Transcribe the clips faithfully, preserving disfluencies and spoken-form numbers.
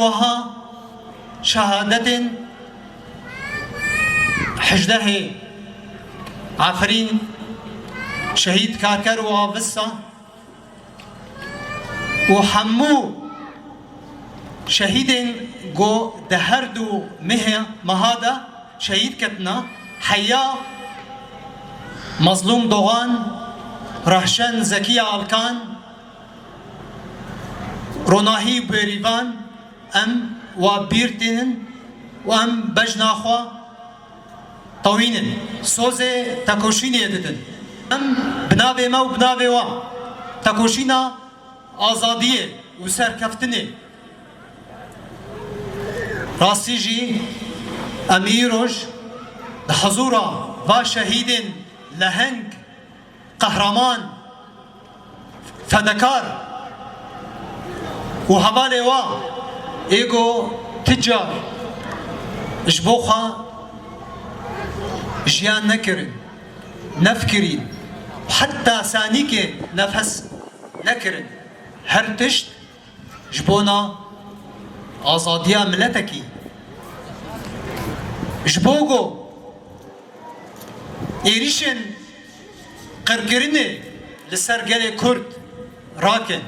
Wiha şehadetên hejdehê Efrîn, şehîd Karker û Avisa û hemû şehîdên ku di her du mehê, meha de şehîd ketine, heya Mazlûm Dogan, Rehşen Zekiya Alkan, Ronahî Bêrîvan, em wa bîr tînin û em bejna xwe tewînin. Sozê tekoşînê didin. Em bi navê me û bi navê wan tekoşîna azadiyê û serkeftinê. Rastî jî em îroj di hizûra va şehîdên leheng, qehreman, fedekar û hevalê wa ê ku ti car ji bo xwe jiyan nekirin, nefikirîn, heta sanîkê nefes nekirin. Her tişt ji bona azadiya miletekî. Ji bo ku êrîşên qirkirinê li ser gelê Kurd rakin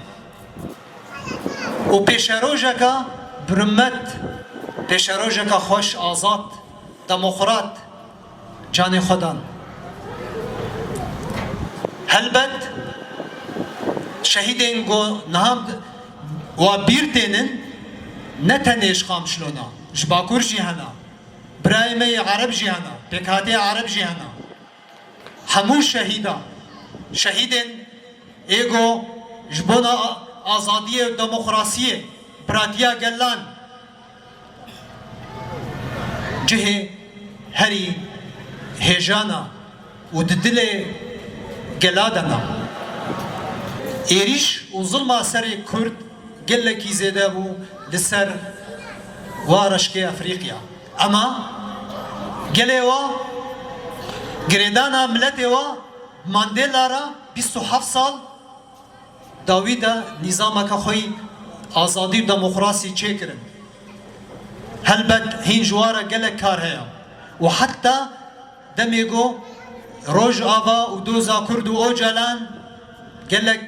û pêşerojeka bi rûmet, pêşerojeka xweş, azad, demokrat canê xwe dan. Helbet şehîdên ku niha wa bîr tênin ne tenê ji Qamişlo ne, ji Bakur jî hene. Birayê me yê Ereb jî hene, pêkhateyê Ereb jî hene. Hemû şehîdan, şehîdên ê ku ji bona azadiyê û demokrasiyê, biratiya gelan cihê herî hêjana û di dilê gela de ne. Êrîş û zilma serê Kurd gelekî zêde bû li ser wa reşkê Efrîqya. Ema gelê wa, girêdana miletê wa, Mandela re bîst û heft sal dawî de nîzameke xwe yî azadî û demokrasî çêkirin. Helbet hîn ji wa re gelek kar heye û heta demê ku Rojava û doza Kurd û Ocalan gelek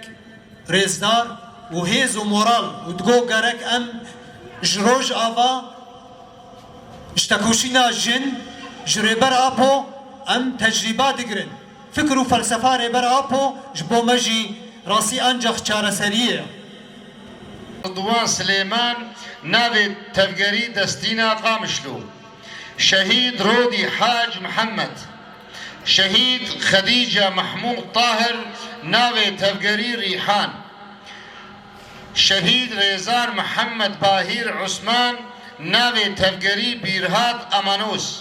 rêzdar û hêz û moral û digo gerek em ji Rojava, ji tekoşîna jin, ji Rêber Apo em tecrîba digirin. Fikir û felsefa Rêber Apo ji bo me jî rastî ancax çareseriyê ye. Ridwan Silêman, navê tevgerî Destîna Qamişlo. Şehîd Rodî Hac Mihemed. Şehîd Xedîce Mehmûd Tahir, navê tevgerî Rîhan. Şehîd Rêzar Mihemed Bahîr Usman, navê tevgerî Bîrhat Amanos.